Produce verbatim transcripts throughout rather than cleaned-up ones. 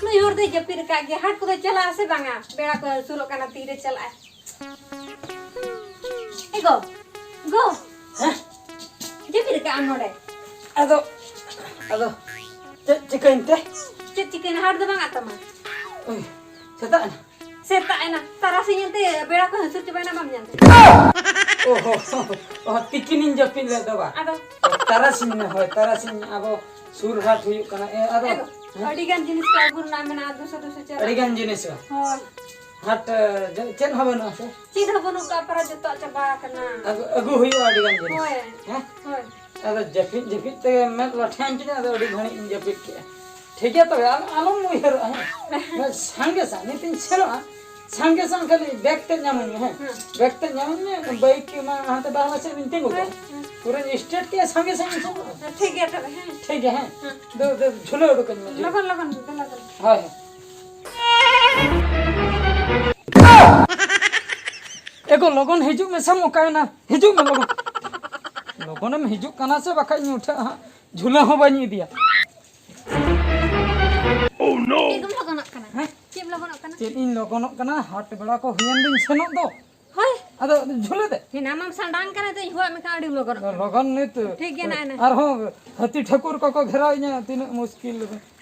ᱱᱩᱭ ᱦᱚᱲ ᱫᱚᱭ ᱡᱟᱹᱯᱤᱫ ᱟᱠᱟᱫ ᱜᱮᱭᱟ᱾ ᱦᱟᱴ ᱠᱚᱫᱚ ᱪᱟᱞᱟᱜᱼᱟ ᱥᱮ ᱵᱟᱝᱟ? ᱵᱮᱲᱟ ᱠᱚ ᱦᱟᱹᱥᱩᱨᱚᱜ ᱠᱟᱱᱟ, ᱛᱤᱨᱮ ᱪᱟᱞᱟᱜᱼᱟᱭ? ᱮ ᱜᱚ, ᱜᱚ᱾ ᱦᱮᱸ? ᱡᱟᱹᱯᱤᱫ ᱟᱠᱟᱫ ᱟᱢ ᱱᱚᱰᱮ? ᱟᱫᱚ, ᱟᱫᱚ, ᱪᱮᱫ ᱪᱤᱠᱟᱹᱭᱮᱱ ᱛᱮ? ᱪᱮᱫ ᱪᱤᱠᱟᱹᱭᱮᱱᱟ? ᱦᱟᱴ ᱫᱚ ᱵᱟᱝ ᱟᱫ ᱛᱟᱢᱟ? ᱩᱭ, ᱥᱮᱛᱟᱜ ᱮᱱᱟ᱾ ᱥᱮᱛᱟᱜ ᱮᱱᱟ, ᱛᱟᱨᱟᱥᱤᱧ ᱮᱱᱛᱮ ᱵᱮᱲᱟ ᱠᱚ ᱦᱟᱹᱥᱩᱨ ᱪᱟᱵᱟᱭᱮᱱᱟ, ᱵᱟᱢ ᱧᱟᱢ ᱫᱟ? ᱚ ᱦᱚ, ᱚ, ᱛᱤᱠᱤᱱᱤᱧ ᱡᱟᱹᱯᱤᱫ ᱞᱮᱫ ᱫᱚ ᱵᱟ? ᱟᱫᱚ? ᱛᱟᱨᱟᱥᱤᱧ ᱱᱟ, ᱦᱳᱭ, ᱛᱟᱨᱟᱥᱤᱧ ᱟᱵᱚ ᱥᱩᱨ ᱦᱟᱴ ᱦᱩᱭᱩᱜ ᱠᱟᱱᱟ᱾ ᱮ, ᱟᱫᱚ? ᱮ ᱜᱚ, ᱦᱮᱸ? ᱟᱹᱰᱤ ᱜᱟᱱ ᱡᱤᱱᱤᱥ ᱠᱚ ᱟᱹᱜᱩ ᱨᱮᱱᱟᱜ ᱢᱮᱱᱟᱜᱼᱟ, ᱫᱩᱥᱚ ᱫᱩᱥᱚ ᱪᱟᱨᱟ᱾ ᱟᱹᱰᱤ ᱜᱟᱱ ᱡᱤᱱᱤᱥ ᱠᱚ? ᱦᱳᱭ᱾ ᱦᱟᱴ, ᱮ, ᱪᱮᱫ ᱦᱚᱸ ᱵᱟᱹᱱᱩᱜᱼᱟ ᱥᱮ? ᱪᱮᱫ ᱦᱚᱸ ᱵᱟᱹᱱᱩᱜ ᱠᱟᱜ, ᱯᱟᱨᱟ ᱡᱚᱛᱚᱣᱟᱜ ᱪᱟᱵᱟ ᱟᱠᱟᱱᱟ᱾ ᱟᱹᱜᱩ, ᱟᱹᱜᱩ ᱦᱩᱭᱩᱜᱼᱟ ᱟᱹᱰᱤ ᱜᱟᱱ ᱡᱤᱱᱤᱥ᱾ ᱦᱳᱭ᱾ ᱦᱮᱸ? ᱦᱳᱭ᱾ ᱟᱫᱚ ᱡᱟᱹᱯᱤᱫ, ᱡᱟᱹᱯᱤᱫ ᱛᱮᱜᱮ ᱢᱮᱫ ᱞᱟᱴᱷᱟᱭᱮᱱ ᱛᱤᱧᱟ, ᱟᱫᱚ ᱟᱹᱰᱤ ᱜᱷᱟᱹᱲᱤᱡ ᱤᱧ ᱡᱟᱹᱯᱤᱫ ᱠᱮᱜᱼᱟ᱾ ᱴᱷᱤᱠ ᱜᱮᱭᱟ ᱛᱚᱵᱮ, ᱟᱞ-, ᱟᱞᱚᱢ ᱩᱭᱦᱟᱹᱨᱚᱜᱼᱟ, ᱦᱮᱸ? ᱥᱟᱸᱜᱮ ᱥᱟᱸᱜᱮ ᱛᱤᱧ ᱥᱮᱱᱚᱜᱼᱟ, ᱥᱟᱸᱜᱮ ᱥᱟᱸᱜᱮ ᱠᱷᱟᱹᱞᱤ ᱵᱮᱜᱽ ᱛᱮ ᱧᱟᱢᱟᱹᱧ ᱢᱮ, ᱦᱮᱸ? ᱦᱮᱸ᱾ ᱵᱮᱜᱽ ᱛᱮ ᱧᱟᱢᱟᱹᱧ ᱢᱮ, ᱵᱟᱭᱤᱠ ᱢᱟ ᱦᱟᱱᱛᱮ ᱵᱟᱦᱨᱮ ᱥᱮᱫ ᱨᱤᱧ ᱛᱤᱸᱜᱩ ᱠᱟᱜᱼᱟ᱾ ᱦᱮᱸ, ᱦᱮᱸ᱾ ᱯᱩᱨᱟᱹᱧ ᱥᱴᱟᱨᱴ ᱠᱮᱜᱼᱟ, ᱥᱟᱸᱜᱮ ᱥᱟᱸᱜᱮ ᱥᱮᱱᱚᱜᱼᱟ᱾ ᱦᱮᱸ, ᱴᱷᱤᱠ ᱜᱮᱭᱟ ᱛᱚᱵᱮ, ᱦᱮᱸ᱾ ᱴᱷᱤᱠ ᱜᱮᱭᱟ, ᱦᱮᱸ? ᱦᱮᱸ᱾ ᱫᱩ, ᱫᱩ, ᱡᱷᱩᱞᱟᱹᱣ ᱩᱰᱩᱠᱟᱹᱧ ᱢᱮ, ᱡᱷᱩᱞᱟᱹᱣ᱾ ᱞᱚᱜᱚᱱ, ᱞᱚᱜᱚᱱ, ᱫᱮᱞᱟ, ᱫᱮᱞᱟ᱾ ᱦᱳᱭ, ᱦᱳᱭ᱾ ᱮ ᱜᱚ, ᱞᱚᱜᱚᱱ ᱦᱤᱡᱩᱜ ᱢᱮᱥᱮ, ᱚᱠᱟᱭᱮᱱᱟ? ᱦᱤᱡᱩᱜ ᱢᱮ ᱞᱚᱜᱚᱱ᱾ ᱞᱚᱜᱚᱱᱮᱢ ᱦᱤᱡᱩᱜ ᱠᱟᱱᱟ ᱥᱮ ᱵᱟᱠᱷᱟᱡ ᱤᱧ ᱩᱴᱷᱟᱹᱜᱼᱟ ᱦᱟᱸᱜ, ᱡᱷᱩᱞᱟᱹ ᱦᱚᱸ ᱵᱟᱹᱧ ᱤᱫᱤᱭᱟ᱾ ᱪᱮᱫ ᱮᱢ ᱞᱚᱜᱚᱱᱚᱜ ᱠᱟᱱᱟ? ᱦᱮᱸ? ᱪᱮᱫ ᱮᱢ ᱞᱚᱜᱚᱱᱚᱜ ᱠᱟᱱᱟ? ᱪᱮᱫ ᱤᱧ ᱞᱚᱜᱚᱱᱚᱜ ᱠᱟᱱᱟ? ᱦᱟᱴ ᱵᱮᱲᱟ ᱠᱚ ᱦᱩᱭᱮᱱ ᱫᱩᱧ ᱥᱮᱱᱚᱜ ᱫᱚ᱾ ᱦᱳᱭ᱾ ᱟᱫᱚ ᱡᱷᱩᱞᱟᱹ ᱫᱮ᱾ ᱦᱮᱱᱟᱢ ᱥᱟᱰᱟᱝ ᱠᱟᱱᱟ ᱛᱚᱧ ᱦᱚᱦᱚᱣᱟᱜ ᱢᱮ ᱠᱷᱟᱱ ᱟᱹᱰᱤᱢ ᱞᱚᱜᱚᱱᱚᱜ ᱠᱟᱱᱟ᱾ ᱞᱚᱜᱚᱱ ᱱᱤᱛ᱾ ᱴᱷᱤᱠ ᱜᱮᱭᱟ, ᱱᱟᱭ, ᱱᱟᱭ᱾ ᱟᱨᱦᱚᱸ ᱦᱟᱹᱛᱤ ᱴᱷᱟᱹᱠᱩᱨ ᱠᱚᱠᱚ ᱜᱷᱮᱨᱟᱣ ᱤᱧᱟ, ᱛᱤᱱᱟᱹᱜ ᱢᱩᱥᱠᱤᱞ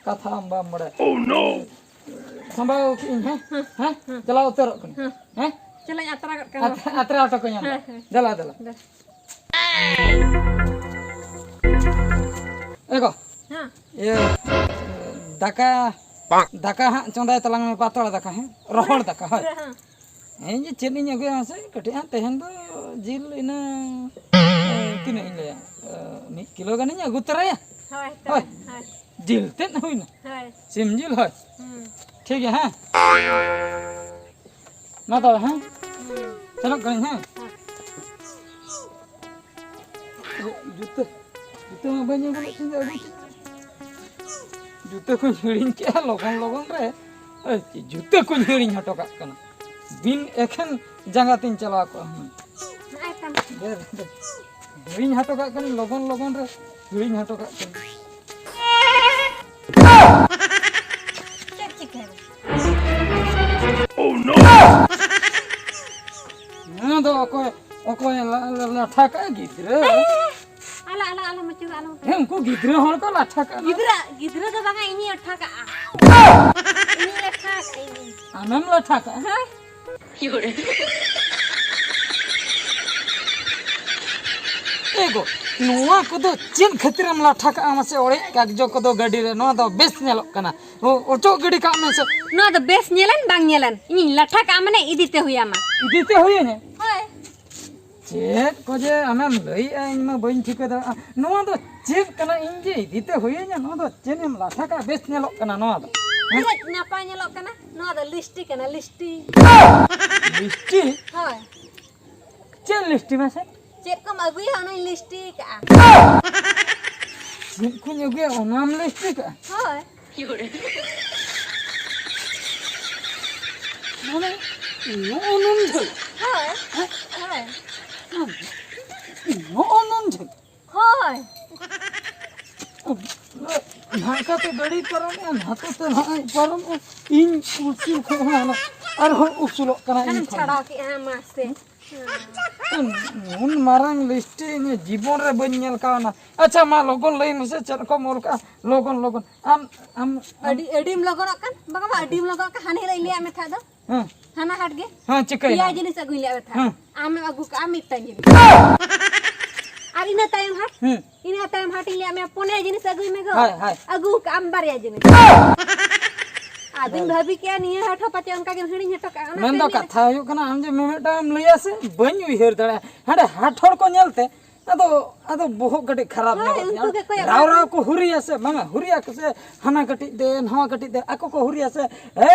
ᱠᱟᱛᱷᱟ ᱟᱢ ᱵᱟᱢ ᱵᱟᱲᱟᱭᱟ᱾ ᱥᱟᱢᱵᱟᱣ ᱠᱮᱜ ᱟᱹᱧ, ᱦᱮᱸ? ᱦᱮᱸ? ᱦᱮᱸ᱾ ᱪᱟᱞᱟᱣ ᱩᱛᱟᱹᱨᱚᱜ ᱠᱟᱹᱱᱟᱹᱧ᱾ ᱦᱮᱸ᱾ ᱦᱮᱸ? ᱪᱟᱞᱟᱧ ᱟᱛᱨᱟ ᱜᱚᱫ ᱠᱟᱜ ᱟᱛᱨᱟ, ᱟᱛᱨᱟ ᱦᱚᱴᱚ ᱠᱟᱹᱧ ᱟᱢ ᱫᱚ᱾ ᱦᱮᱸ, ᱦᱮᱸ᱾ ᱫᱮᱞᱟ, ᱫᱮᱞᱟ᱾ ᱫᱮ᱾ ᱮ ᱜᱚ᱾ ᱦᱮᱸ᱾ ᱤᱭᱟᱹ, ᱫᱟᱠᱟ, ᱫᱟᱠᱟ ᱦᱟᱸᱜ ᱪᱚᱸᱫᱟᱭ ᱛᱟᱞᱟᱝ ᱢᱮ, ᱯᱟᱛᱲᱟ ᱫᱟᱠᱟ, ᱦᱮᱸ? ᱨᱚᱦᱚᱲ ᱫᱟᱠᱟ, ᱦᱳᱭ᱾ ᱯᱩᱨᱟᱹ, ᱦᱮᱸ᱾ ᱦᱮᱸ, ᱤᱧ ᱪᱮᱫ ᱤᱧ ᱟᱹᱜᱩᱭᱟ ᱢᱟᱥᱮ? ᱠᱟᱹᱴᱤᱡ ᱦᱟᱸᱜ ᱛᱮᱦᱮᱧ ᱫᱚ ᱡᱤᱞ ᱤᱱᱟᱹ, ᱮ, ᱛᱤᱱᱟᱹᱜ ᱤᱧ ᱞᱟᱹᱭᱟ? ᱮ, ᱢᱤᱫ ᱠᱤᱞᱳ ᱜᱟᱱᱤᱧ ᱟᱹᱜᱩ ᱛᱚᱨᱟᱭᱟ᱾ ᱦᱳᱭ, ᱛᱚ, ᱦᱳᱭ᱾ ᱦᱳᱭ᱾ ᱡᱤᱞ ᱛᱮᱫ ᱦᱩᱭᱱᱟ᱾ ᱦᱳᱭ᱾ ᱥᱤᱢ ᱡᱤᱞ, ᱦᱳᱭ᱾ ᱦᱩᱸ᱾ ᱴᱷᱤᱠ ᱜᱮᱭᱟ, ᱦᱮᱸ? ᱢᱟ ᱛᱚᱵᱮ, ᱦᱮᱸ? ᱦᱩᱸ᱾ ᱥᱮᱱᱚᱜ ᱠᱟᱹᱱᱟᱹᱧ, ᱦᱮᱸ? ᱦᱮᱸ᱾ ᱡᱩᱛᱟᱹ, ᱡᱩᱛᱟᱹ ᱢᱟ ᱵᱟᱹᱧ ᱟᱹᱜᱩ ᱞᱮᱫ ᱛᱤᱧ ᱫᱚ, ᱟᱹᱜᱩ ᱠᱮᱫ᱾ ᱡᱩᱛᱟᱹ ᱠᱚᱧ ᱦᱤᱲᱤᱧ ᱠᱮᱜᱼᱟ ᱞᱚᱜᱚᱱ ᱞᱚᱜᱚᱱ ᱨᱮ᱾ ᱮᱭ, ᱡᱩᱛᱟᱹ ᱠᱚᱧ ᱦᱤᱲᱤᱧ ᱦᱚᱴᱚ ᱠᱟᱜ ᱠᱟᱱᱟ᱾ ᱵᱤᱱ ᱮᱠᱷᱮᱱ ᱡᱟᱸᱜᱟ ᱛᱤᱧ ᱪᱟᱞᱟᱣ ᱠᱚᱜᱼᱟ ᱦᱩᱱᱟᱹᱝ᱾ ᱱᱚᱜᱼᱚᱭ ᱛᱟᱢ᱾ ᱫᱮ, ᱫᱮ, ᱫᱮ᱾ ᱦᱤᱲᱤᱧ ᱦᱚᱴᱚ ᱠᱟᱜ ᱠᱟᱹᱱᱟᱹᱧ, ᱞᱚᱜᱚᱱ ᱞᱚᱜᱚᱱ ᱨᱮ ᱦᱤᱲᱤᱧ ᱦᱚᱴᱚ ᱠᱟᱜ ᱠᱟᱹᱱᱟᱹᱧ᱾ ᱪᱮᱫ ᱪᱤᱠᱟᱹᱭᱮᱱᱟ? ᱱᱚᱣᱟ ᱫᱚ ᱚᱠᱚᱭ, ᱚᱠᱚᱭ ᱞᱟ-, ᱞᱟ-, ᱞᱟᱴᱷᱟ ᱠᱟᱜᱼᱟ? ᱜᱤᱫᱽᱨᱟᱹ᱾ ᱟᱞᱚ, ᱟᱞᱚ, ᱟᱞᱚ ᱢᱟᱹᱪᱩᱨᱟ, ᱟᱞᱚ ᱢᱟᱹᱪᱩᱨᱟ᱾ ᱦᱮᱸ, ᱩᱱᱠᱩ ᱜᱤᱫᱽᱨᱟᱹ ᱦᱚᱲ ᱠᱚ ᱞᱟᱴᱷᱟ ᱠᱟᱜᱼᱟ᱾ ᱜᱤᱫᱽᱨᱟᱹ, ᱜᱤᱫᱽᱨᱟᱹ ᱫᱚ ᱵᱟᱝᱟ, ᱤᱧᱤᱧ ᱞᱟᱴᱷᱟ ᱠᱟᱜᱼᱟ᱾ ᱤᱧᱤᱧ ᱞᱟᱴᱷᱟ ᱠᱟᱜᱼᱟ, ᱤᱧ᱾ ᱟᱢᱮᱢ ᱞᱟᱴᱷᱟ ᱠᱟᱜᱼᱟ? ᱦᱳᱭ᱾ ᱮ ᱜᱚ, ᱱᱚᱣᱟ ᱠᱚᱫᱚ ᱪᱮᱫ ᱠᱷᱟᱹᱛᱤᱨᱮᱢ ᱞᱟᱴᱷᱟ ᱠᱟᱜᱼᱟ ᱢᱟᱥᱮ? ᱚᱲᱮᱡ ᱠᱟᱜᱡᱚ ᱠᱚᱫᱚ ᱜᱟᱹᱰᱤ ᱨᱮ, ᱱᱚᱣᱟ ᱫᱚ ᱵᱮᱥ ᱧᱮᱞᱚᱜ ᱠᱟᱱᱟ᱾ ᱚ-, ᱚᱪᱚᱜ ᱜᱤᱰᱤ ᱠᱟᱜ ᱢᱮ ᱥᱮ᱾ ᱱᱚᱣᱟ ᱫᱚ ᱵᱮᱥ ᱧᱮᱞᱮᱱ ᱵᱟᱝ ᱧᱮᱞᱮᱱ, ᱤᱧᱤᱧ ᱞᱟᱴᱷᱟ ᱠᱟᱜᱼᱟ ᱢᱟᱱᱮ ᱤᱫᱤ ᱛᱮ ᱦᱩᱭ ᱟᱢᱟ᱾ ᱤᱫᱤ ᱛᱮ ᱦᱩᱭᱟᱹᱧᱟ? ᱦᱳᱭ᱾ ᱪᱮᱫ ᱠᱚ ᱡᱮ ᱟᱢᱮᱢ ᱞᱟᱹᱭᱮᱜᱼᱟ, ᱤᱧ ᱢᱟ ᱵᱟᱹᱧ ᱴᱷᱤᱠᱟᱹ ᱫᱟᱲᱮᱭᱟᱜᱼᱟ᱾ ᱱᱚᱣᱟ ᱫᱚ ᱪᱮᱫ ᱠᱟᱱᱟ? ᱤᱧ ᱡᱮ ᱤᱫᱤ ᱛᱮ ᱦᱩᱭᱟᱹᱧᱟ, ᱱᱚᱣᱟ ᱫᱚ ᱪᱮᱫ ᱮᱢ ᱞᱟᱴᱷᱟ ᱠᱟᱜᱼᱟ? ᱵᱮᱥ ᱧᱮᱞᱚᱜ ᱠᱟᱱᱟ ᱱᱚᱣᱟ ᱫᱚ᱾ ᱦᱮᱸ? ᱪᱮᱫ ᱱᱟᱯᱟᱭ ᱧᱮᱞᱚᱜ ᱠᱟᱱᱟ? ᱱᱚᱣᱟ ᱫᱚ ᱞᱤᱥᱴᱤ ᱠᱟᱱᱟ, ᱞᱤᱥᱴᱤ᱾ ᱞᱤᱥᱴᱤ? ᱦᱳᱭ᱾ ᱪᱮᱫ ᱞᱤᱥᱴᱤ ᱢᱟᱥᱮ? ᱪᱮᱫ ᱠᱚᱢ ᱟᱹᱜᱩᱭᱟ, ᱚᱱᱟᱧ ᱞᱤᱥᱴᱤ ᱠᱟᱜᱼᱟ᱾ ᱪᱮᱫ ᱠᱚᱧ ᱟᱹᱜᱩᱭᱟ, ᱚᱱᱟᱢ ᱞᱤᱥᱴᱤ ᱠᱟᱜᱼᱟ? ᱦᱳᱭ᱾ ᱢᱟᱱᱮ, ᱱᱚᱜᱼᱚ ᱱᱩᱱ ᱡᱷᱟᱹᱞ? ᱦᱳᱭ᱾ ᱦᱮᱸ? ᱦᱳᱭ᱾ ᱱᱚᱜᱼᱚ ᱱᱩᱱ ᱡᱷᱟᱹᱞ? ᱦᱳᱭ᱾ ᱱᱚᱝᱠᱟ ᱛᱮ ᱜᱟᱹᱰᱤ ᱯᱟᱨᱚᱢᱮᱜᱼᱟ, ᱱᱟᱛᱮ ᱛᱮ ᱱᱚᱜᱼᱚᱭ ᱯᱟᱨᱚᱢᱚᱜᱼᱟ᱾ ᱤᱧ ᱩᱥᱩᱞ ᱠᱷᱚᱱ ᱦᱚᱸ ᱦᱟᱱᱟ ᱟᱨᱦᱚᱸ ᱩᱥᱩᱞᱚᱜ ᱠᱟᱱᱟ ᱤᱧ ᱦᱟᱱᱮᱢ ᱠᱷᱚᱱ᱾ ᱪᱷᱟᱲᱟᱣ ᱠᱮᱜᱼᱟ, ᱢᱟᱥᱮ᱾ ᱱᱩᱱ ᱢᱟᱨᱟᱝ ᱞᱤᱥᱴᱤ ᱤᱧ ᱡᱤᱵᱚᱱ ᱨᱮ ᱵᱟᱹᱧ ᱧᱮᱞ ᱠᱟᱣᱱᱟ᱾ ᱟᱪᱪᱷᱟ, ᱢᱟ ᱞᱚᱜᱚᱱ ᱞᱟᱹᱭ ᱢᱮᱥᱮ, ᱪᱮᱫ ᱠᱚᱢ ᱚᱞ ᱠᱟᱜᱼᱟ? ᱞᱚᱜᱚᱱ, ᱞᱚᱜᱚᱱ᱾ ᱟᱢ, ᱟᱢ, ᱟᱢ ᱟᱹᱰᱤ, ᱟᱹᱰᱤᱢ ᱞᱚᱜᱚᱱᱚᱜ ᱠᱟᱱ᱾ ᱵᱟᱝᱟ, ᱵᱟᱝᱟ, ᱟᱹᱰᱤᱢ ᱞᱚᱜᱚᱱᱚᱜ ᱠᱟᱱ᱾ ᱦᱟᱱᱮ ᱦᱤᱞᱳᱜ ᱤᱧ ᱞᱟᱹᱭᱟᱫ ᱢᱮ ᱛᱟᱦᱮᱸᱫ ᱫᱚ᱾ ᱦᱮᱸ᱾ ᱦᱟᱱᱟ ᱦᱟᱴ ᱜᱮ᱾ ᱦᱮᱸ, ᱪᱤᱠᱟᱹᱭᱮᱱᱟ? ᱯᱮᱭᱟ ᱡᱤᱱᱤᱥ ᱟᱹᱜᱩᱧ ᱞᱟᱹᱭᱟᱫ ᱢᱮ ᱛᱟᱦᱮᱸᱫ᱾ ᱦᱮᱸ᱾ ᱟᱢᱮᱢ ᱟᱹᱜᱩ ᱠᱟᱜᱼᱟ ᱢᱤᱫᱴᱟᱝ ᱡᱤᱱᱤᱥ᱾ ᱟᱨ ᱤᱱᱟᱹ ᱛᱟᱭᱚᱢ ᱦᱟᱴ? ᱦᱮᱸ᱾ ᱤᱱᱟᱹ ᱛᱟᱭᱚᱢ ᱦᱟᱴ ᱤᱧ ᱞᱟᱹᱭᱟᱫ ᱢᱮᱭᱟ, ᱯᱩᱱᱭᱟ ᱡᱤᱱᱤᱥ ᱟᱹᱜᱩᱭ ᱢᱮ ᱜᱚ᱾ ᱦᱳᱭ, ᱦᱳᱭ᱾ ᱟᱹᱜᱩ ᱠᱟᱜᱼᱟᱢ ᱵᱟᱨᱭᱟ ᱡᱤᱱᱤᱥ᱾ ᱟᱫᱚᱧ ᱦᱳᱭ᱾ ᱵᱷᱟᱹᱵᱤ ᱠᱮᱜᱼᱟ, ᱱᱤᱭᱟᱹ ᱦᱟᱴ ᱦᱚᱸ ᱯᱟᱪᱮ ᱚᱱᱠᱟ ᱜᱮᱢ ᱦᱤᱲᱤᱧ ᱦᱚᱴᱚ ᱠᱟᱜᱼᱟ᱾ ᱚᱱᱟᱛᱮ ᱢᱮᱱᱫᱚ ᱢᱮᱱ ᱠᱟᱛᱷᱟ ᱦᱩᱭᱩᱜ ᱠᱟᱱᱟ, ᱟᱢ ᱡᱮ ᱢᱤᱢᱤᱫᱴᱟᱝ ᱮᱢ ᱞᱟᱹᱭᱟ ᱥᱮ, ᱵᱟᱹᱧ ᱩᱭᱦᱟᱹᱨ ᱫᱟᱲᱮᱭᱟᱜᱼᱟ᱾ ᱦᱟᱸᱰᱮ ᱦᱟᱴ ᱦᱚᱲ ᱠᱚ ᱧᱮᱞᱛᱮ ᱟᱫᱚ, ᱟᱫᱚ ᱵᱚᱦᱚᱜ ᱠᱟᱹᱴᱤᱡ ᱠᱷᱟᱨᱟᱯ ᱦᱳᱭ, ᱧᱚᱜᱚᱜ ᱛᱤᱧᱟ᱾ ᱩᱱᱠᱩ ᱜᱮᱠᱚ ᱨᱟᱣ ᱨᱟᱣ ᱠᱚ ᱦᱩᱨᱤᱭᱟ ᱥᱮ, ᱵᱟᱝᱟ, ᱦᱩᱨᱤᱭᱟ ᱠᱚ ᱥᱮ, ᱦᱟᱱᱟ ᱠᱟᱹᱴᱤᱡ ᱫᱮ, ᱱᱟᱣᱟ ᱠᱟᱹᱴᱤᱡ ᱫᱮ, ᱟᱠᱚ ᱠᱚ ᱦᱩᱨᱤᱭᱟ ᱥᱮ, "ᱦᱮ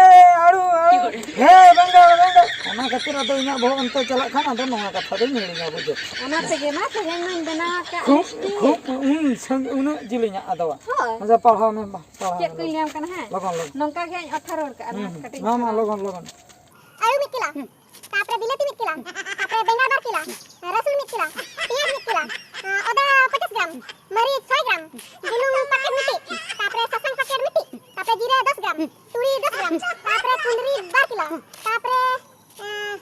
ᱟᱲᱩ, ᱟᱲᱩ, ᱦᱮ ᱵᱮᱸᱜᱟᱲ, ᱵᱮᱸᱜᱟᱲ", ᱚᱱᱟ ᱠᱷᱟᱹᱛᱤᱨ ᱟᱫᱚ ᱤᱧᱟᱹᱜ ᱵᱚᱦᱚᱜ ᱚᱱᱛᱮ ᱪᱟᱞᱟᱜ ᱠᱷᱟᱱ ᱟᱫᱚ ᱱᱚᱣᱟ ᱠᱟᱛᱷᱟ ᱫᱚᱧ ᱦᱤᱲᱤᱧᱟ, ᱵᱩᱡᱷᱟᱹᱣ᱾ ᱚᱱᱟ ᱛᱮᱜᱮ ᱢᱟ ᱛᱮᱦᱮᱧ ᱢᱟᱧ ᱵᱮᱱᱟᱣ ᱟᱠᱟᱫ ᱠᱷᱩᱵ, ᱞᱤᱯᱥᱴᱤᱠ᱾ ᱠᱷᱩᱵ ᱩᱱ ᱥᱟᱺᱜᱤᱧ, ᱩᱱᱟᱹᱜ ᱡᱤᱞᱤᱧᱟᱜ ᱟᱫᱚ᱾ ᱦᱳᱭ᱾ ᱟᱪᱪᱷᱟ, ᱯᱟᱲᱦᱟᱣ ᱢᱮ, ᱵᱟ, ᱯᱟᱲᱦᱟᱣ ᱪᱮᱫ ᱢᱮ, ᱠᱚᱧ ᱞᱟᱹᱭᱟᱢ ᱠᱟᱱᱟ, ᱦᱮᱸ? ᱞᱚᱜᱚᱱ, ᱞᱚᱜᱚᱱ᱾ ᱱᱚᱝᱠᱟ ᱜᱮ ᱦᱟᱸᱜ ᱤᱧ ᱚᱛᱷᱟ ᱨᱚᱲ ᱠᱟᱜᱼᱟ, ᱦᱩᱸ, ᱱᱚᱣᱟ ᱦᱩᱸ᱾ ᱠᱟᱹᱴᱤᱡ ᱢᱟ, ᱢᱟ, ᱤᱧ ᱞᱚᱜᱚᱱ, ᱞᱚᱜᱚᱱ᱾ ᱟᱭᱩ ᱢᱤᱫ ᱠᱤᱞᱟ᱾ ᱦᱩᱸ᱾ ᱛᱟᱯᱚᱨᱮ ᱵᱤᱞᱟᱹᱛᱤ ᱢᱤᱫ ᱠᱤᱞᱳ, ᱛᱟᱯᱚᱨᱮ ᱵᱮᱸᱜᱟᱲ ᱵᱟᱨ ᱠᱤᱞᱳ, ᱨᱟᱹᱥᱩᱱ ᱢᱤᱫ ᱠᱤᱞᱳ, ᱯᱮᱸᱭᱟᱡᱽ ᱢᱤᱫ ᱠᱤᱞᱳ, ᱟᱫᱟ ᱯᱚᱧᱪᱟᱥ ᱜᱨᱟᱢ, ᱢᱟᱹᱨᱤᱪ ᱪᱷᱚᱭ ᱜᱨᱟᱢ, ᱵᱩᱞᱩᱝ ᱯᱮᱠᱮᱴ ᱢᱤᱫᱴᱤᱡ, ᱛᱟᱯᱚᱨᱮ ᱥᱟᱥᱟᱝ ᱯᱮᱠᱮᱴ ᱢᱤᱫᱴᱤᱡ, ᱛᱟᱯᱚᱨᱮ ᱡᱤᱨᱟᱹ ᱫᱚᱥ ᱜᱨᱟᱢ, ᱛᱩᱲᱤ ᱫᱚᱥ ᱜᱨᱟᱢ, ᱛᱟᱯᱚᱨᱮ ᱠᱩᱸᱫᱽᱨᱤ ᱵᱟᱨ ᱠᱤᱞᱳ, ᱛᱟᱯᱚᱨᱮ, ᱮᱸ,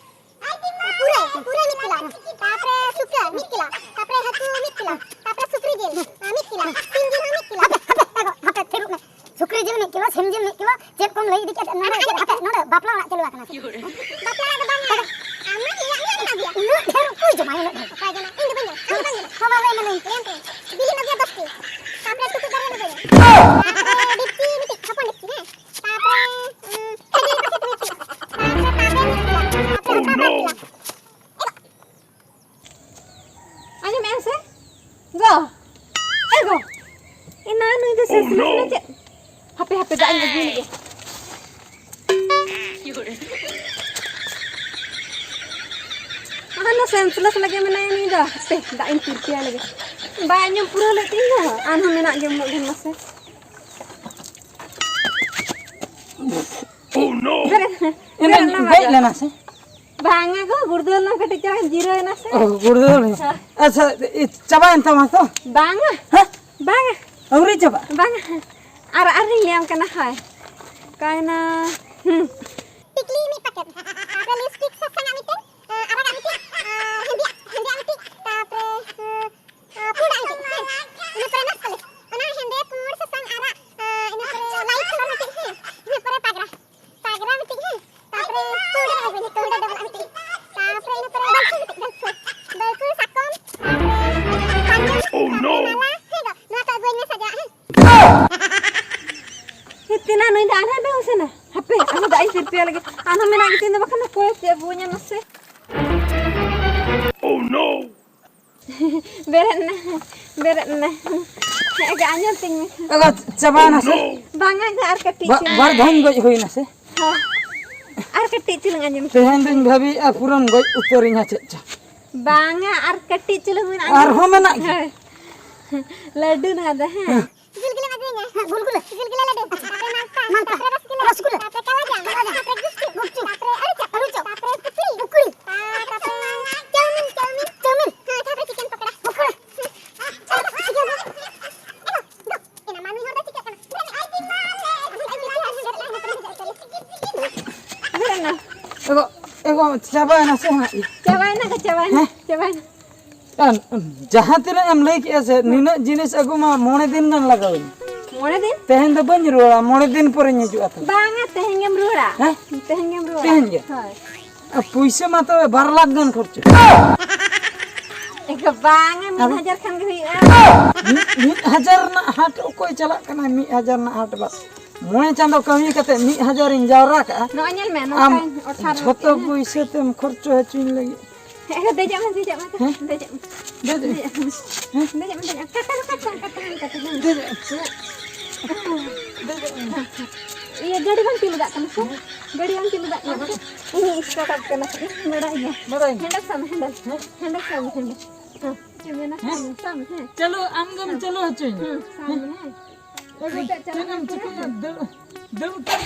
ᱯᱩᱨᱟᱹᱭ, ᱯᱩᱨᱟᱹᱭ ᱢᱤᱫ ᱠᱤᱞᱳ, ᱛᱟᱯᱚᱨᱮ ᱥᱩᱠᱟᱹ ᱢᱤᱫ ᱠᱤᱞᱳ, ᱛᱟᱯᱚᱨᱮ ᱦᱟᱹᱠᱩ ᱢᱤᱫ ᱠᱤᱞᱳ, ᱛᱟᱯᱚᱨᱮ ᱥᱩᱠᱨᱤ ᱡᱤᱞ, ᱟᱸ, ᱢᱤᱫ ᱠᱤᱞᱳ, ᱥᱤᱢ ᱡᱤᱞ ᱦᱚᱸ ᱢᱤᱫ ᱠᱤᱞᱳ᱾ ᱦᱟᱯᱮ, ᱦᱟᱯᱮ, ᱦᱟᱯᱮ, ᱛᱷᱤᱨᱚᱜ ᱢᱮ᱾ ᱥᱩᱠᱨᱤ ᱡᱤᱞ ᱢᱤᱫ ᱠᱤᱞᱳ, ᱥᱤᱢ ᱡᱤᱞ ᱢᱤᱫ ᱠᱤᱞᱳ, ᱪᱮᱫ ᱠᱚᱢ ᱞᱟᱹᱭ ᱤᱫᱤ ᱠᱮᱫ? ᱱᱚᱰᱮ ᱪᱮᱫ, ᱦᱟᱯᱮ, ᱱᱚᱰᱮ ᱵᱟᱯᱞᱟ ᱚᱲᱟᱜ ᱪᱟᱹᱞᱩ ᱟᱠᱟᱱᱟ ᱪᱮᱫ? ᱵᱟᱯᱞᱟ ᱚᱲᱟᱜ ᱫᱚ ᱵᱟᱝ ᱠᱟᱱᱟ᱾ ᱟᱢ ᱢᱟ ᱞᱟᱹᱭᱟᱜ ᱢᱮᱭᱟ, ᱤᱧ ᱫᱚ ᱵᱟᱹᱧ ᱡᱚᱢᱟ᱾ ᱩᱱᱟᱹᱜ ᱰᱷᱮᱨ ᱚᱠᱚᱭ ᱡᱚᱢᱟ, ᱩᱱᱟᱹᱜ ᱰᱷᱮᱨ? ᱚᱠᱚᱭ ᱡᱚᱢᱟ? ᱤᱧ ᱫᱚ ᱵᱟᱹᱧ ᱡᱚᱢᱟ᱾ ᱦᱚᱸ, ᱢᱟ ᱞᱟᱹᱭ ᱢᱮ, ᱞᱟᱹᱭ ᱢᱮ᱾ ᱞᱟᱹᱭ ᱢᱮ᱾ ᱵᱤᱞᱤ ᱞᱩᱵᱤᱭᱟ ᱫᱚᱥ ᱴᱤ, ᱛᱟᱯᱚᱨᱮ ᱴᱩᱠᱩᱡ ᱫᱟᱨᱮ ᱞᱩᱵᱤᱭᱟ, ᱛᱟᱯᱚᱨᱮ ᱰᱤᱯᱪᱤ ᱢᱤᱫᱴᱤᱡ, ᱦᱚᱯᱚᱱ ᱰᱤᱯᱪᱤ, ᱦᱮᱸ᱾ ᱛᱟᱯᱚᱨᱮ, ᱩᱸ, ᱠᱷᱟᱹᱡᱟᱹᱲᱤ ᱯᱟᱥᱮ ᱛᱟᱦᱮᱸ ᱠᱟᱱᱟ᱾ ᱛᱟᱯᱚᱨᱮ ᱛᱟᱵᱮᱱ ᱢᱤᱫ ᱠᱤᱞᱳ᱾ ᱛᱟᱯᱚᱨᱮ ᱚᱱᱟ ᱵᱟᱨ ᱠᱤᱞᱳ᱾ ᱟᱸᱡᱚᱢᱮᱜᱼᱟ ᱥᱮ? ᱜᱚ! ᱮ ᱜᱚ! ᱮᱱᱟ ᱱᱩᱭ ᱫᱚ ᱥᱮᱥ ᱞᱮᱥ ᱱᱟ ᱪᱮᱫ? ᱦᱟᱯᱮ, ᱦᱟᱯᱮ, ᱫᱟᱜ ᱤᱧ ᱟᱹᱜᱩᱭ ᱞᱮᱜᱮ᱾ ᱟᱨ ᱱᱚᱣᱟ ᱥᱮᱱᱥᱞᱮᱥ ᱞᱟᱹᱜᱤᱫ ᱢᱮᱱᱟᱭᱟ ᱱᱩᱭ ᱫᱚ᱾ ᱦᱟᱯᱮ, ᱫᱟᱜ ᱤᱧ ᱛᱤᱨᱯᱤᱭᱟ ᱞᱮᱜᱮ᱾ ᱵᱟᱭ ᱟᱸᱡᱚᱢ ᱯᱩᱨᱟᱹᱣ ᱞᱮᱫ ᱛᱤᱧ ᱫᱚ᱾ ᱟᱨᱦᱚᱸ ᱢᱮᱱᱟᱜ ᱜᱮ ᱩᱱᱟᱹᱜ ᱰᱷᱮᱨ ᱢᱟᱥᱮ᱾ ᱵᱮᱨᱮᱫ, ᱮᱱᱟᱝ ᱵᱮᱨᱮᱫ ᱱᱟ ᱜᱚᱡ ᱵᱟᱡᱟᱣ᱾ ᱞᱮᱱᱟ ᱥᱮ? ᱵᱟᱝᱟ ᱜᱚ, ᱜᱩᱲᱫᱟᱹᱣ ᱞᱮᱱᱟ ᱠᱟᱹᱴᱤᱡ, ᱪᱟᱞᱟᱝ ᱡᱤᱨᱟᱹᱣ ᱮᱱᱟ ᱥᱮ᱾ ᱚ, ᱜᱩᱲᱫᱟᱹᱣ ᱞᱮᱱᱟ᱾ ᱦᱮᱸ᱾ ᱟᱪᱪᱷᱟ, ᱤ, ᱪᱟᱵᱟᱭᱮᱱ ᱛᱟᱢᱟ ᱛᱚ? ᱵᱟᱝᱟ᱾ ᱦᱮᱸ? ᱵᱟᱝᱟ᱾ ᱟᱹᱣᱨᱤ ᱪᱟᱵᱟᱜ? ᱵᱟᱝᱟ᱾ ᱟᱨ, ᱟᱨᱤᱧ ᱞᱟᱹᱭᱟᱢ ᱠᱟᱱᱟ, ᱦᱳᱭ᱾ ᱚᱠᱟᱭᱮᱱᱟ? ᱦᱩᱸ᱾ ᱴᱤᱠᱞᱤ ᱢᱤᱫ ᱯᱮᱠᱮᱴ᱾ ᱛᱟᱯᱚᱨᱮ ᱞᱤᱯᱥᱴᱤᱠ ᱥᱟᱥᱟᱝᱟᱜ ᱢᱤᱫᱴᱮᱱ, ᱟᱨᱟᱜᱟᱜ ᱢᱤᱫᱴᱮᱱ, ᱦᱮᱸᱫᱮᱭᱟᱜ, ᱦᱮᱸᱫᱮᱭᱟᱜ ᱢᱤᱫᱴᱮᱱ, ᱛᱟᱯᱚᱨᱮ, ᱯᱩᱸᱰᱟᱜ ᱢᱤᱫᱴᱤᱡ, ᱦᱮᱸ᱾ ᱤᱱᱟᱹ ᱯᱚᱨᱮ ᱱᱟᱥ ᱠᱟᱞᱮ᱾ ᱚᱱᱟ ᱦᱮᱸᱫᱮ, ᱯᱩᱸᱰ, ᱥᱟᱥᱟᱝ, ᱟᱨᱟᱜ, ᱟᱸ, ᱤᱱᱟᱹ ᱯᱚᱨᱮ light colour ᱢᱤᱫᱴᱤᱡ, ᱦᱮᱸ᱾ ᱤᱱᱟᱹ ᱯᱚᱨᱮ ᱯᱟᱜᱽᱨᱟ᱾ ᱯᱟᱜᱽᱨᱟ ᱢᱤᱫᱴᱤᱡ, ᱦᱮᱸ᱾ ᱛᱟᱯᱚᱨᱮ ᱯᱩᱸᱰ ᱨᱮ ᱟᱹᱜᱩᱭ ᱢᱮ, ᱯᱩᱸᱰ ᱰᱟᱵᱚᱞᱟᱜ ᱢᱤᱫᱴᱤᱡ᱾ ᱛᱟᱯᱚᱨᱮ ᱤᱱᱟᱹ ᱯᱚᱨᱮ ᱵᱟᱹᱲᱠᱩ ᱢᱤᱫᱴᱤᱡ, ᱵᱟᱹᱲᱠᱩ᱾ ᱵᱟᱹᱲᱠᱩ, ᱥᱟᱠᱚᱢ, ᱛᱟᱯᱚᱨᱮ ᱯᱟᱧᱡᱚᱱ, ᱛᱟᱯᱚᱨᱮ ᱢᱟᱞᱟ᱾ ᱦᱮᱸ ᱜᱚ, ᱱᱚᱣᱟ ᱠᱚ ᱟᱹᱜᱩᱣᱟᱹᱧ ᱢᱮ ᱥᱟᱡᱟᱣᱟᱜ, ᱦᱮᱸ᱾ ᱦᱮᱸ, ᱛᱤᱱᱟᱹᱜ ᱱᱩᱭ ᱫᱚ ᱟᱨᱦᱚᱸᱭ ᱵᱮᱦᱩᱸᱥ ᱮᱱᱟ᱾ ᱦᱟᱯᱮ, ᱟᱨᱦᱚᱸ ᱫᱟᱜ ᱤᱧ ᱛᱤᱨᱯᱤᱭᱟ ᱞᱟᱹᱜᱤᱫ᱾ ᱟᱨᱦᱚᱸ ᱢᱮᱱᱟᱜ ᱜᱮᱛᱤᱧ ᱫᱚ, ᱵᱟᱠᱷᱟᱱ ᱚᱠᱚᱭ ᱪᱮᱫ ᱟᱹᱜᱩᱣᱟᱹᱧᱟ ᱢᱟᱥᱮ᱾ ᱵᱮᱨᱮᱫ ᱱᱟ, ᱵᱮᱨᱮᱫ ᱱᱟ᱾ ᱦᱮᱸ, ᱟᱸᱡᱚᱢ ᱛᱤᱧ ᱢᱮ᱾ ᱟᱫᱚ ᱪᱟᱵᱟᱭᱮᱱᱟ ᱥᱮ? ᱵᱟᱝᱟ, ᱟᱨ ᱠᱟᱹᱴᱤᱡ ᱵᱟ-, ᱪᱩᱞᱩᱝ᱾ ᱵᱟᱨ ᱫᱷᱟᱣᱤᱧ ᱜᱚᱡ ᱦᱩᱭᱱᱟ ᱥᱮ? ᱦᱮᱸ᱾ ᱟᱨ ᱠᱟᱹᱴᱤᱡ ᱪᱩᱞᱩᱝ ᱟᱸᱡᱚᱢ ᱛᱤᱧ ᱛᱮᱦᱮᱧ ᱫᱩᱧ ᱵᱷᱟᱹᱵᱤᱭᱮᱫᱼᱟ ᱯᱩᱨᱟᱹᱢ ᱜᱚᱡ ᱩᱛᱟᱹᱨᱤᱧᱟ ᱪᱮᱫ ᱪᱚ᱾ ᱵᱟᱝᱟ, ᱟᱨ ᱠᱟᱹᱴᱤᱡ ᱪᱩᱞᱩᱝ ᱢᱮᱱᱟᱜᱼᱟ᱾ ᱟᱨᱦᱚᱸ ᱢᱮᱱᱟᱜ ᱜᱮᱭᱟ? ᱦᱮᱸ᱾ ᱞᱟᱹᱰᱩ ᱱᱚᱣᱟ ᱫᱚ, ᱦᱮᱸ᱾ ᱦᱮᱸ᱾ ᱜᱩᱞᱜᱩᱞᱟᱢ ᱟᱹᱜᱩᱭᱤᱧᱟ᱾ ᱦᱮᱸ, ᱜᱩᱞᱜᱩᱞᱟ᱾ ᱜᱩᱞᱜᱩᱞᱟ ᱞᱟᱹᱰᱩ᱾ ᱛᱟᱯᱚᱨᱮ ᱢᱟᱞᱯᱟ᱾ ᱢᱟᱞᱯᱟ᱾ ᱛᱟᱯᱚᱨᱮ ᱨᱚᱥᱜᱩᱞᱟ᱾ ᱨᱚᱥᱜᱩᱞᱟ᱾ ᱛᱟᱯᱚᱨᱮ ᱠᱟᱞᱟ ᱡᱟᱢ᱾ ᱠᱟᱞᱟ ᱡᱟᱢ᱾ ᱛᱟᱯᱚᱨᱮ ᱜᱩᱯᱪᱩᱯ᱾ ᱜᱩᱯᱪᱩᱯ᱾ ᱛᱟᱯᱚᱨᱮ ᱟᱹᱞᱩ ᱪᱚᱯ᱾ ᱟᱹᱞᱩ ᱪᱚᱯ᱾ ᱛᱟᱯᱚᱨᱮ ᱯᱩᱯᱲᱤ᱾ ᱜᱚ, ᱪᱟᱵᱟᱭᱮᱱᱟ ᱥᱮ ᱦᱟᱸᱜ? ᱪᱟᱵᱟᱭᱮᱱᱟ ᱜᱚ, ᱪᱟᱵᱟᱭᱮᱱᱟ, ᱦᱮᱸ? ᱪᱟᱵᱟᱭᱮᱱᱟ᱾ ᱟᱨ ᱡᱟᱦᱟᱸ ᱛᱤᱱᱟᱹᱜ ᱮᱢ ᱞᱟᱹᱭ ᱠᱮᱜᱼᱟ ᱥᱮ, ᱱᱤᱱᱟᱹᱜ ᱡᱤᱱᱤᱥ ᱟᱹᱜᱩ ᱢᱟ ᱢᱚᱬᱮ ᱫᱤᱱ ᱜᱟᱱ ᱞᱟᱜᱟᱣᱤᱧᱟ᱾ ᱢᱚᱬᱮ ᱫᱤᱱ? ᱛᱮᱦᱮᱧ ᱫᱚ ᱵᱟᱹᱧ ᱨᱩᱣᱟᱹᱲᱟ, ᱢᱚᱬᱮ ᱫᱤᱱ ᱯᱚᱨᱮᱧ ᱦᱤᱡᱩᱜᱼᱟ ᱛᱚ᱾ ᱵᱟᱝᱟ, ᱛᱮᱦᱮᱧ ᱜᱮᱢ ᱨᱩᱣᱟᱹᱲᱟ᱾ ᱦᱮᱸ? ᱛᱮᱦᱮᱧ ᱜᱮᱢ ᱨᱩᱣᱟᱹᱲᱟ᱾ ᱛᱮᱦᱮᱧ ᱜᱮ? ᱦᱳᱭ᱾ ᱟᱨ ᱯᱩᱭᱥᱟᱹ ᱢᱟ ᱛᱚᱵᱮ ᱵᱟᱨ ᱞᱟᱠᱷ ᱜᱟᱱ ᱠᱷᱚᱨᱪᱟ᱾ ᱮ ᱜᱚ, ᱵᱟᱝᱟ, ᱢᱤᱫ ᱟᱫᱚ? ᱦᱟᱡᱟᱨ ᱠᱷᱟᱱ ᱜᱮ ᱦᱩᱭᱩᱜᱼᱟ᱾ ᱢᱤᱫ, ᱢᱤᱫ ᱦᱟᱡᱟᱨ ᱨᱮᱱᱟᱜ ᱦᱟᱴ ᱚᱠᱚᱭ ᱪᱟᱞᱟᱜ ᱠᱟᱱᱟ? ᱢᱤᱫ ᱦᱟᱡᱟᱨ ᱨᱮᱱᱟᱜ ᱦᱟᱴ ᱵᱟᱝ᱾ ᱢᱚᱬᱮ ᱪᱟᱸᱫᱚ ᱠᱟᱹᱢᱤ ᱠᱟᱛᱮ ᱢᱤᱫ ᱦᱟᱡᱟᱨᱤᱧ ᱡᱟᱣᱨᱟ ᱠᱟᱜᱼᱟ᱾ ᱱᱚᱜᱼᱚᱭ ᱧᱮᱞ ᱢᱮ, ᱟᱢ ᱱᱚᱝᱠᱟᱧ ᱚᱴᱷᱟᱨᱚ ᱡᱷᱚᱛᱚ ᱠᱮᱫᱼᱟ᱾ ᱯᱩᱭᱥᱟᱹ ᱛᱮᱢ ᱠᱷᱚᱨᱪᱟ ᱦᱚᱪᱚᱧ ᱞᱟᱹᱜᱤᱫ᱾ ᱦᱮᱸ, ᱫᱮᱡᱚᱜ ᱢᱮ, ᱫᱮᱡᱚᱜ ᱢᱮ, ᱦᱮᱸ? ᱫᱮᱡᱚᱜ ᱢᱮ᱾ ᱫᱮᱡᱚᱜ ᱢᱮ᱾ ᱦᱮᱸ? ᱫᱮᱡᱚᱜ ᱢᱮ, ᱫᱮᱡᱚᱜ ᱢᱮ᱾ ᱠᱟᱴᱟ ᱨᱮ, ᱠᱟᱴᱟ, ᱠᱟᱴᱟ, ᱠᱟᱴᱟ᱾ ᱫᱮᱡᱚᱜ ᱢᱮ᱾ ᱫᱮᱡᱚᱜ ᱢᱮ᱾ ᱤᱭᱟᱹ, ᱜᱟᱹᱰᱤ ᱵᱟᱝ ᱪᱟᱹᱞᱩ ᱫᱟᱜ ᱠᱟᱱᱟ ᱥᱮ? ᱜᱟᱹᱰᱤ ᱵᱟᱝ ᱪᱟᱹᱞᱩ ᱫᱟᱜ ᱠᱟᱱᱟ ᱥᱮ? ᱤᱧ ᱥᱴᱟᱨᱴ ᱟᱯ ᱠᱟᱱᱟ᱾ ᱵᱟᱲᱟᱭ ᱜᱮᱭᱟ᱾ ᱵᱟᱲᱟᱭ ᱜᱮᱭᱟ᱾ ᱦᱮᱸᱰᱮᱞ ᱥᱟᱵ ᱢᱮ, ᱦᱮᱸᱰᱮᱞ᱾ ᱦᱮᱸ? ᱦᱮᱸᱰᱮᱞ ᱥᱟᱵ ᱢᱮ, ᱦᱮᱸᱰᱮᱞ᱾ ᱦᱮᱸ᱾ ᱪᱮᱫ ᱢᱮᱱᱟ? ᱦᱮᱸ? ᱥᱟᱵ ᱢᱮ, ᱥᱟᱵ ᱢᱮ, ᱦᱮᱸ᱾ ᱪᱟᱹᱞᱩ, ᱟᱢ ᱜᱮᱢ ᱪᱟᱹᱞᱩ ᱦᱚᱪᱚᱧᱟ᱾ ᱦᱮᱸ, ᱥᱟᱵ ᱢᱮ, ᱦᱮᱸ᱾ ᱮ ᱜᱚ, ᱪᱮᱫ ᱮᱢ ᱪᱤᱠᱟᱹᱭᱟ? ᱫᱟᱹᱲ, ᱫᱟᱹᱲ ᱩᱛᱟᱹᱨ᱾